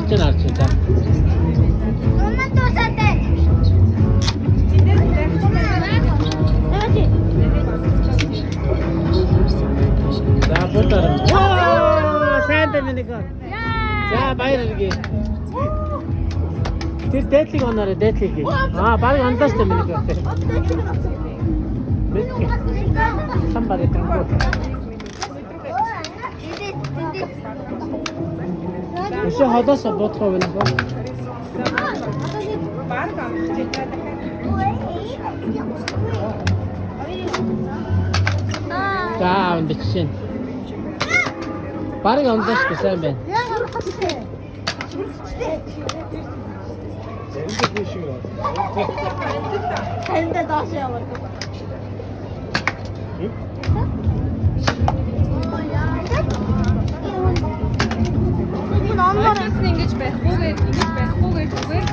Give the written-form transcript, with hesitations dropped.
Онолж байна арч за. Унаа дуусаад. За будаар. Ваа, сайн байна нэг. За баяр хүргэе. Тэр дээдлийг оноорой, дээдлийг. Аа, баг онлоо шүү дээ миний. Мэдгүй. Somebody can go. Өшөө холоос буудах уу гэнэ. Бараг амжиж байна дахиад. За онд жишээ. Бараг онлоо шүү дээ, сайн байна. Харин доош яваа. Очсон ингэж барихгүйгээр ингэж барихгүйгээр зүгээр